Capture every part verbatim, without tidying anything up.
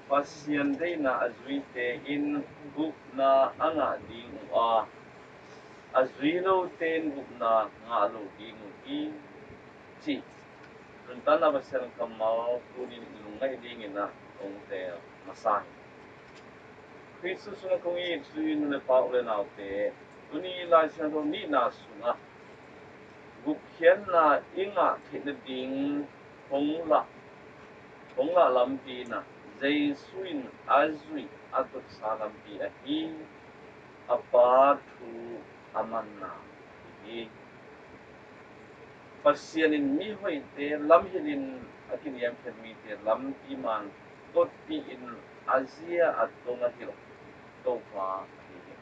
Pasian deihna a zuite in gupna a ngah ding uh a, a zui lote in gupna ngah lo ding uh hi, ci. Nuntakna Pasian kammal tuni-in lungngaih dingin ah kong teel masa hi. Khristu sungah kong it zui nu le pa, u le naute, tuni Lai Siangtho nihna sungah gupkhiatna i ngah theih nading hong lah, hong lah lampi in ah Jesu in a zuih a totsa lampi ahi a Pa thu a manna ahi hi. Pasian in mihoihte lamhilhin a kiniamkhiat mite lampi man totpih in a zia a tong a hilh Topa ahi hi.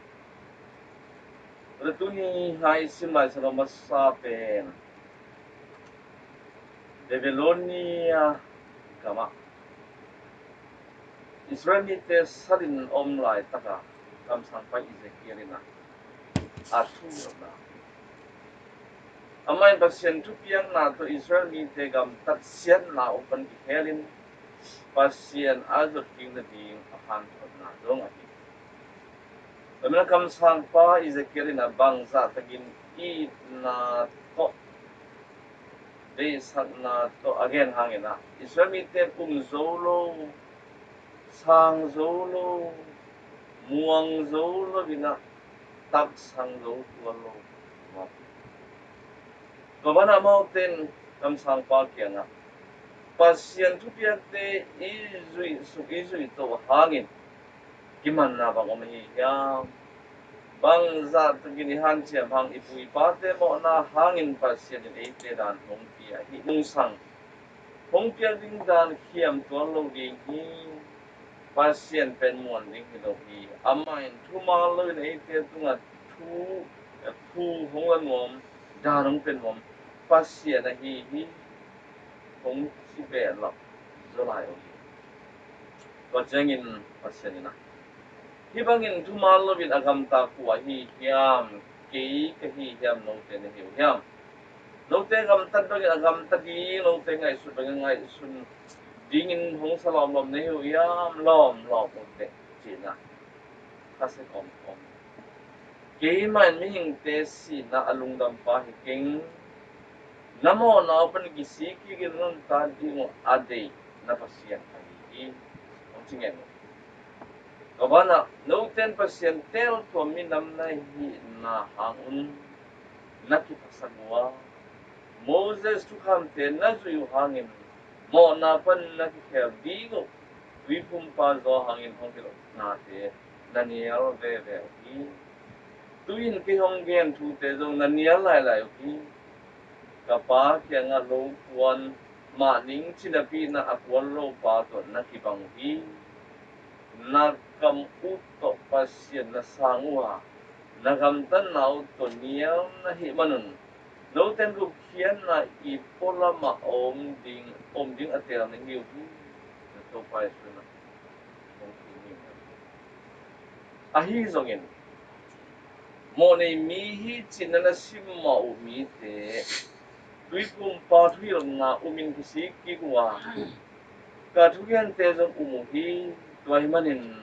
Tuni-a i sim Lai Siangtho masa pen Babylonia gamah Israel mite salin om laitaka kamsangpa Ezekiel in ah a thu hilhna. Amah in Pasian thupiakna tawh Israel mite gamtat siatna uh pan kikhelin Pasian a zot kik nading a hanthotna zong ahi. Tua manin kamsangpa Ezekiel in ah bangzah takin itna tawh, deihsakna tawh a gen hangin ah Israel mite um zo lo, sang zo lo, muang zo lo in ah taksang zo tuan lo. Tua banah amaute in kamsangpa kiangah Pasian thupiakte i zuih suk, i zuih to hangin kimanna bang om ahi hiam? Bangzah takin i hanciam hang, i pu i pate mawhna hangin Pasian in eite dan hong pia ahi nungsang hong piak ding dan khiam tuan lo ding hi. Pasian pen muan ding hi lo hi. Amah in thuman loin eite tungah thu, thu hong la nuam, dan hong pia nuam Pasian ahi hi. Hong ci behlap zaw lai uh hi. Tua ciangin Pasian in ah, hih bangin thuman loin a gamta kua ahi hiam? Kei ka hi hiam, note na hi uh hiam? Note gamtat bangin a gamta ding, note ngaihsut bangin ngaihsun dingin hong sa lawmlawm na hi uh hiam? Lawmlawm uh teh, ci-in ah ka se kawmkawm. Keimah in mihingte sihna a lungdampa hi keng, na mawhna uh pan kisik kikin nuntak ding uh a deih na Pasian ahi hi, hong ci ngen uh. Tua banah note in Pasian teeltuam minam na hihna hang un na kiphasak uh a, Moses thukhamte na zuih uh hangin mawhna pan na kikhel ding uh, tuiphumpa Johan in hong hilhnate na nial veve uh hi. Tu-in kei hong gen thute zong na nial lailai uh hi. Ka Pa kiangah lo kuan mah ning ci napi-in ah a kuan lopa tawh na kibang uh hi. Na kam uh tawh Pasian na sang uh a, na gamtatna uh tawh nial na hih manun note in gupkhiatna i pualamah om ding, om ding a teel na hi uh hi. Na Topa Jesuh in ah hong thum hi. Ahi zongin mawhnei mi hi ci-in na simmawh uh mite tuiphumpa thuhilhna umin kisik kik uh a, ka thugente zong um uh hi. Tua ahih manin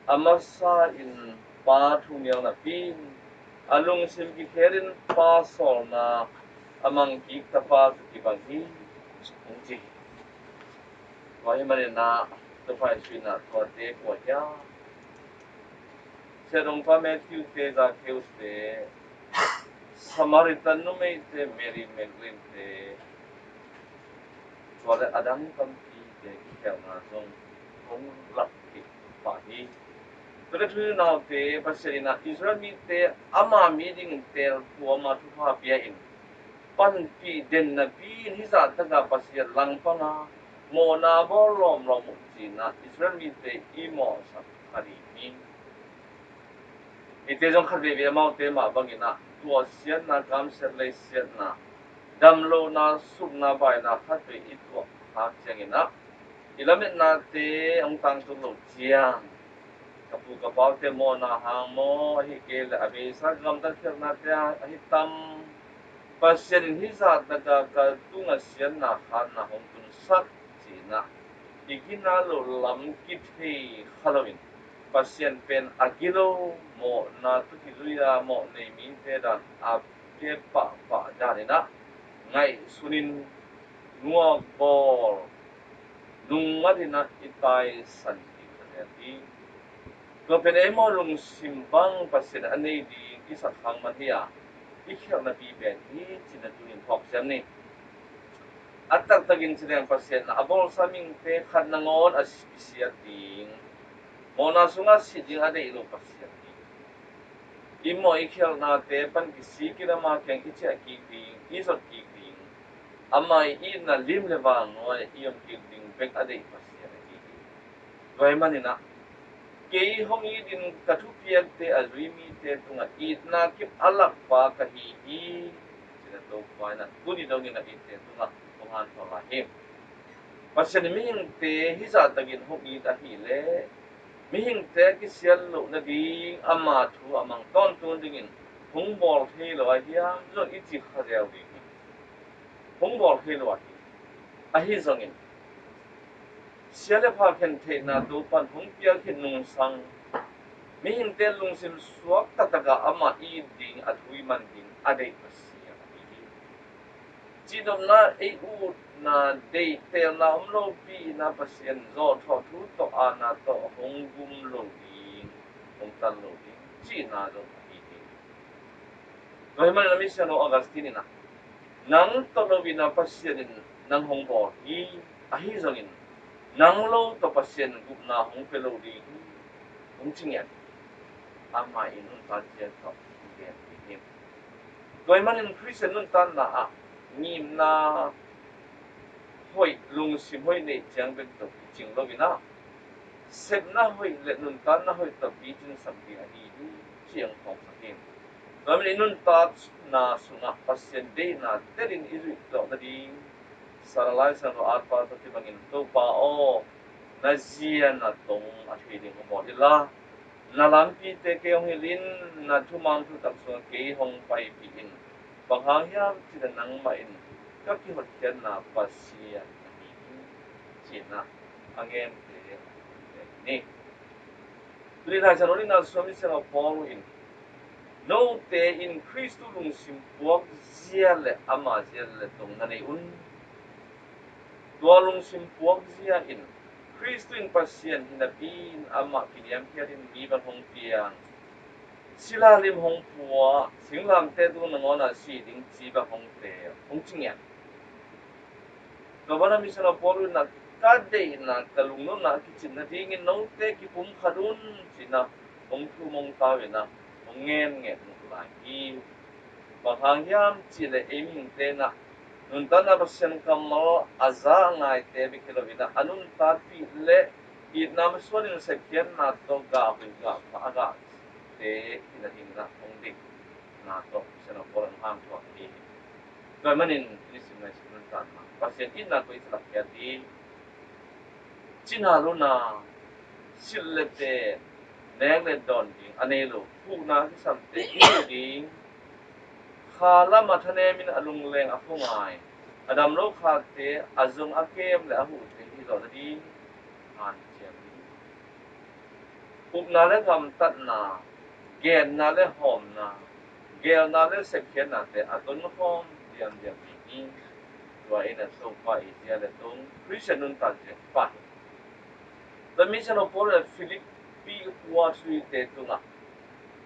a masa in Pa thu nial napi-in a lungsim kikhelin Pa sawlna a mang kik tapa tawh kibang hi, hong ci hi. Tua ahih manin ah Topa Jesuh in ah tuate kua hiam? Siahdongpa Matthew te, Zacchaeus te, Samaritan numeite, Mary Magdalene te, tua le a dang tampite kikhelna zong hong lak kik pah hi. Tua le thu i naute, Pasian in ah Israel mite ama mi dingin teeltuam a thupha pia-in panpih den napi-in hih zahtakah Pasian langpang a mawhna bawl lawmlawm uh ci-in ah Israel mite i mawhsak kha ding hi. Eite zong khat veivei amaute mah bangin ah tuah siatna, kamsiat lei siatna, damlohna, supna, baina khat vei i tuah khak ciangin ah i lametnate hong tangtung loh ciang ka pu ka paute mawhna hang maw, ahih kei leh a beisa ka gamtat khialhnate ahi tam, Pasian in hih zahtakah ka tungah siatna khanna hong tunsak ci-in ah i gina loh lam kithei kha loin, Pasian pen a gilo, mawhna tawh kizui a mawh nei mite dan a pia pahpah danin ah ngaihsunin, nuakbawl nungngatin ah i taisan kik hi. Tua pen ei maw lungsim bang Pasian a nei ding i sak khang man hi a, i khialhna pi pen hi cih na tunin phawk siam ni. A taktakin ci leng Pasian a bawlsa mihingte khat nangawn a kisiat ding, mawhna sungah sih ding a deih lo Pasian hi. I mawh i khialhnate pan kisik in ama kiang i ciah kik ding, i zot kik ding, ama i itna lim le val nuai i om kik ding bek a deih Pasian ahi hi. Tua ahih manin ah kei hong itin ka thupiakte a zui mite tungah itna kip a lakpa ka hi hi, ci-in ah Topa in ah tuni dongin a itte tungah hong hanthawn lai hi. Pasian in mihingte hizahtakin hong it ahih leh mihingte a kisiat loh nading ama thu a mang tawntung dingin hong bawl thei lo a hiam, zong i ci kha zel ding hi. Hong bawl thei lo ahi. Ahi zongin sia le pha khen theihna Topa in hong piak hi nungsang, mihingte lungsim suak taktak a amah it ding, a thu i man ding a deih Pasian ahi hi. Cihnopna, ei utna, deihtelna om lopi in ah Pasian zawhthawh thu tawh, aana tawh hong gum lo ding, hong tan lo ding cihna zong ahi hi. Tua ahih manin a misiangtho Augustine in ah, nang tawh lo in ah Pasian in nang hong bawl hi, ahi zongin nang lo tawh Pasian gupna hong pia lo ding hi, hong ci ngiat hi. Amah in nuntak ciang tawh hong gen ding hi. Tua ahih manin Khristian nuntakna ah ngimna hoih, lungsim hoih neih ciang bek tawh kicing lo in ah, sepna hoih le nuntakna hoih tawh kicingsap ding ahi hi, ci-in hong phawksak hi. Tua ahih manin i nuntakna sungah Pasian deihna telin i zuih zawh nading, Sara Lai Siangtho atpa tawh kibangin, Topa aw, na zia na tong a thei ding hong bawl inla, na lampite kei hong hilh in, na thuman thutak sungah kei hong paipih in. Bang hang hiam cih leh nangmah in ka kihotkhiatna Pasian na hi hi, ci-in ah a gente a hun pen hi. Tuni Lai Siangtho dingin ah Suami Siangtho Paul in, note in Khristu lungsim puak zia le ama zia le tong na nei un. Tua lungsim puak zia in Khristu in Pasian hi napi-in amah kiniamkhiatin mi bang hong piang, sila lim hong pua, singlamteh tung nangawn ah si ding ci bang hong teel, hong ci ngiat. Tua banah misiangtho Paul in ah, ka deihna, ka lungnopna a kicin nadingin note kipumkhat un, ci-in ah hong thum hong tau in ah hong ngen nget uh lai hi. Bang hang hiam cih leh ei mihingte in ah nuntakna Pasian kammal a za a ngaite bek hi lo in ah, a nuntakpih leh itna masuanin sepkhiatna tawh gah hoih gah pha a gahte hi nadingin ah hong deihna tawh misiangtho Paul in hong hanthawn hi. Tua ahih manin i sim ngaihsut nuntakna, Pasian itna koi ci lak hiat hi. Cina luna, silh le pen, nek le dawn ding a nei lo, pukna a kisamte i hih ding, kha lamah thanemin a lungleng a khua ngai, a dam lo khate, a zong a kem le a huhte hih zawh nading hanciam ding. Upna le gamtatna, genna le hawmna, geelna le sepkhiatnate a tonkhawm diamdiam ding hi. Tua in ah Topa i zia le tong Khristian nuntak zia pah hi. Tua misiangtho Paul in ah Filippi khua thuhilhte tungah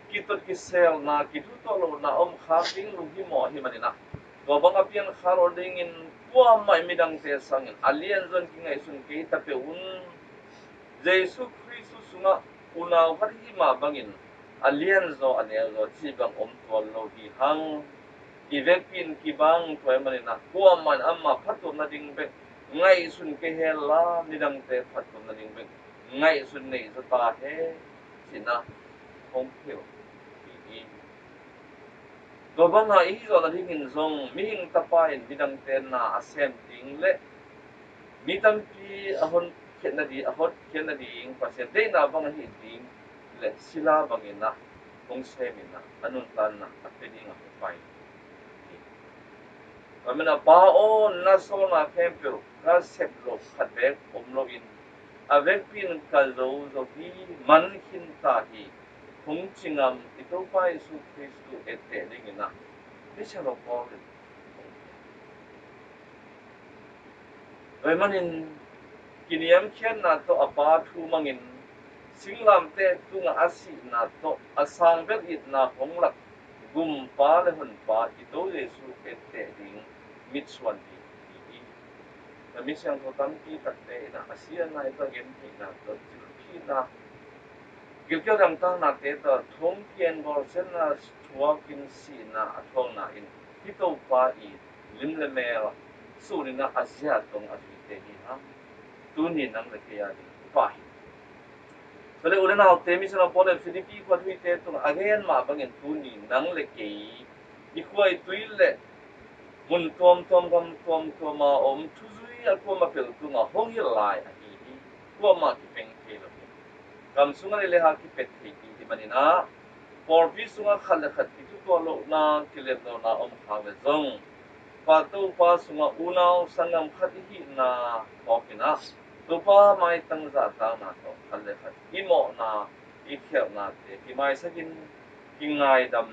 kitot kiselna, kithutuah lohna om khak ding lunghimawh ahih manin ah, tua bang a piankhak loh dingin kuamah in midangte sangin a lianzaw in kingaihsun kei ta peuh un. Jesu Khristu sungah unau khat i hih mah bangin a lianzaw a neuzaw cih bang om tuan lo hi hang. I vekpi in kibang, tua ahih manin ah kuamah in ama phattuamna ding bek ngaihsun kei hen la, midangte phattuamna ding bek ngaihsun neih zaw ta hen, ci-in ah hong hilh hi. Tua banga i hih zawh nadingin zong mihing tapa in midangte na a sem ding le mi tampi a hotkhiat nading, a hotkhiat nading Pasian deihna bang ahih ding le sila bangin ah hong sem in ah a nuntakna a pia ding a hong pai hi. Tua manin a Pa aw, na sawlna khempeuh ka sep loh khat beek om loin a vekpi in ka zo zo hi, man khin ta hi. Hong ci ngam i Topa Jesu Khristu etteh dingin ah misiangtho Paul in hong gen. Tua ahih manin kiniamkhiatna tawh a Pa thu mangin singlamteh tungah a sihna tawh a sang bel itna hong lak Gumpa le Honpa i To Jesu etteh ding mitsuan ding hi. Na misiangtho tampi takte in ah a siatna i tawh gentheihna tawh zilpihna, gilkial dangtaknate tawh thongkian bawlsiatna thuakin sihna a thuakna in hih Topa i lim le mel sunin ah a zia tong a zuite hi hang. Tuni nang le kei a ding pa hi. Tua le u le naute, misiangtho Paul in Philippi khua thuhilhte tungah a gen mah bangin tuni nang le kei i khua i tui le mun tuamtuam gam tuamtuam a om thuzui a kuamah pel tungah hong hilh lai ahi hi. Kuamah kipeng thei lo hi. Gam sungah lei le ha kipet thei ding hi manin ah pawlpi sungah khat le khat kithutuah lohna, kilem lohna om khak le zong Pa Topa sungah unau sanggam khat i hihna phawkin ah Topa maitang zahtakna tawh khat le khat i mawhna i khialhnate kimaisakin kingaidam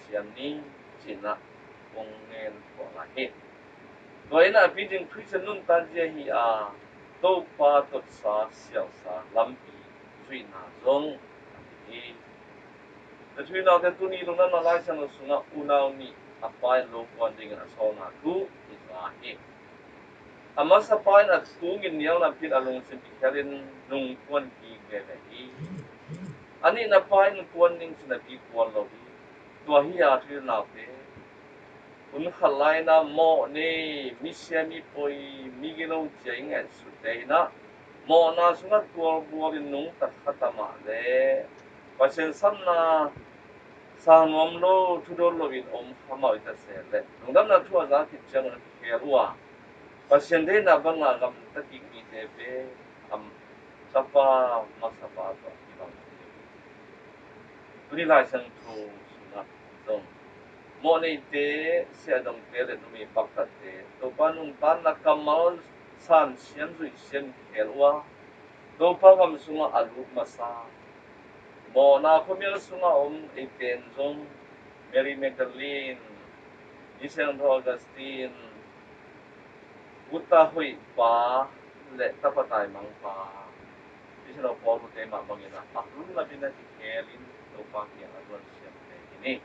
siam ni, ci-in ah kong ngen tuah lai hi. Tua in ah a piting Khristian nuntak zia hi a, Topa totsa sialsa lampi zuihna zong ahi hi. Na thuhilhnaute, tuni lungdamna Lai Siangtho sungah unau nih a pa in lo kuan dingin a sawlna thu i za hi. A masapa in a tungin nial napi in a lungsim kikhelin nungkuan kik veve hi. A nihna pa in kuan ding ci napi kuan lo hi. Tua hi a thuhilhnaute, hun khat lai-in ah mawh nei, misia mipoi, migilo ci-a i ngaihsutte in ah mawhna sungah tualbualin nungta khat a mah le Pasian sapna sang nuam lo, thudol loin om kha mah uh i ta se leh lungdamna thu a za khit ciangun a kikhel uh a, Pasian deihna bangah gamta kik mite pen a tapa masapa tawh kibang hi. Tuni Lai Siangtho sungah zong mawh neite, siahdongte le numei paktatte Topa nuntakna kammal sansiam zuihsiam kikhel uh a, Topa gam sungah a lut masa, mawhna khuamial sungah om eite in zong Mary Magdalene, Misiangtho Augustine, Guta hoih pa le tapa taimangpa, Misiangtho Paul ute mah bangin ah a hun lapin a kikhelin Topa kiang a luan siamte hi ni.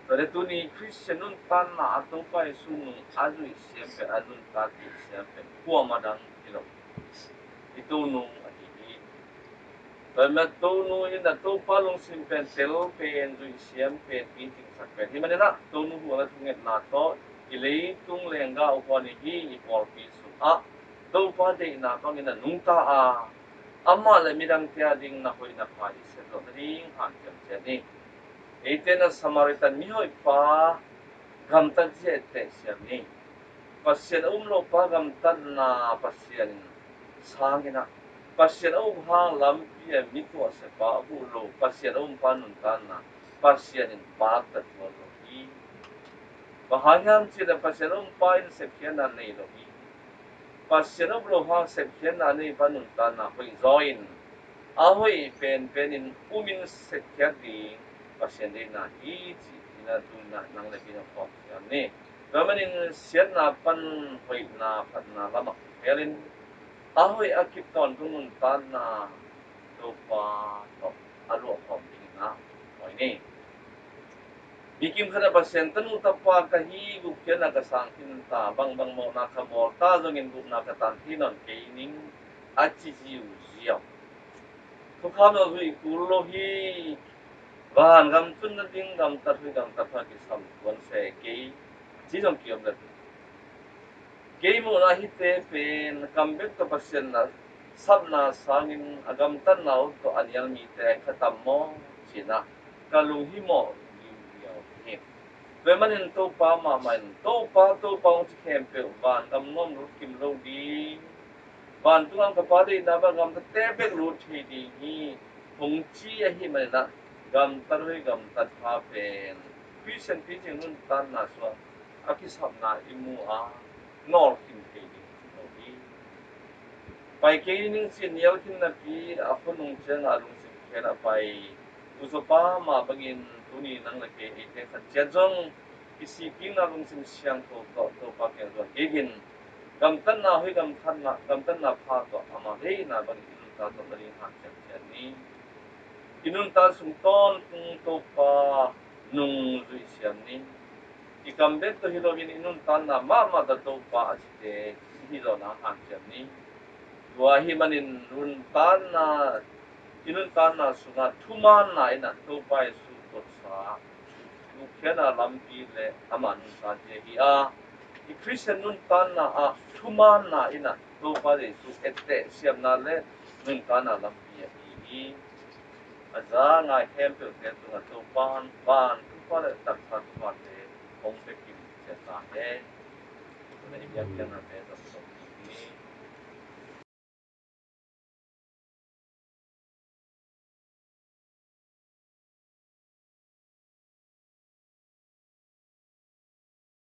Tua le tuni Khristian nuntakna a Topa Jesu nung a zuih siam pen, a nuntak kik siam pen kuamah dang hi lo, i Tonu ahi hi. Tua mah Tonu in a Topa lungsim pen tel pen, zuih siam pen, pitingsak pen hi manin ah Tonu huhna thungetna tawh i leitung lenggah uh huan i hi i pawlpi sungah Topa deihna bangin a nungta a, amah le midangte a ding na hoih na pha i sep zawh nading hanciam ciat ni. Eite in a Samaritan mihoihpa gamtat zia etteh siam ni. Pasian a um lopa gamtatna Pasian in sang in ah, Pasian a um hang lampi a mi tuahsiapa a huh lo Pasian a umpa nuntakna Pasian in pakta tuan lo hi. Bang hang hiam cih leh Pasian a umpa in sepkhiatna nei lo hi. Pasian a um lo hang sepkhiatna neipa nuntakna hoih zaw in, a hoih penpen in umin sepkhiat ding Pasian deihna hi cih in a tu in ah nang le kei in a phawk siam ni. Tua manin siatna pan hoihna phatna lamah kikhelin a hoih a kip tawntung nuntakna Topa tawh a luahkhawm dingin ah hoi ni. Mi kim khat ah Pasian tanu tapa ka hi, gupkhiatna ka sang khin ta, bangbang mawhna ka bawl ta zongin gupna ka tan thei nawn kei ning, a ci ziauziau. Thukham lo zuih kul lo hi. Vangam tun nading gamtat hoih gamtat pha kisam tuan se kei, ci zong kiom le. Kei muhna hihte pen kam bek tawh Pasian na sapna sangin a gamtatna uh tawh a nial mite a kha tam maw ci-in ah ka lung himawh liuliau hi. Tua ahih manin Topa mahmah in Topa, Topa hong ci khempeuh vangam nuam lut kim lo ding, vantung gam ka Pa deihna bang gamtate bek lut thei ding hi hong ci ahih manin ah gamtat hoih gamtat pha pen Khristian picing nuntakna sungah a kisapna i mu a, nawlkhin thei ding lo hi. Pai kei ning ci-in nial khin napi a khonung ciangah a lungsim khel a pai U Joseph mah bangin tuni nang le kei eite khat ciat zong i sihpikna lungsim siangtho tawh Topa kiang zuan kik in, gamtatna hoih, gamtatna, gamtatna pha tawh ama deihna bangin i nuntak tawh na ding hanciam ciat ni. I nuntak sung tawntung Topa nungzui siam ni. I kam bek tawh hi loin i nuntakna mahmah tawh Topa a cite i hih zawhna hanciam ni. Tua ahih manin nuntakna, i nuntakna sungah thumaanna in ah Topa Jesu tawh sa, gupkhiatna lampi le ama nuntakzia hi a, i Khristian nuntakna ah thumaanna in ah Topa Jesu etteh siamna le nuntakna lampi ahi hi. A za ngai khempeuhte tungah Topa'n vantung thupha le taksa thuphate hong pia kim ciat ta hen. Tuna i biakpiaknate zong sawm ding hi.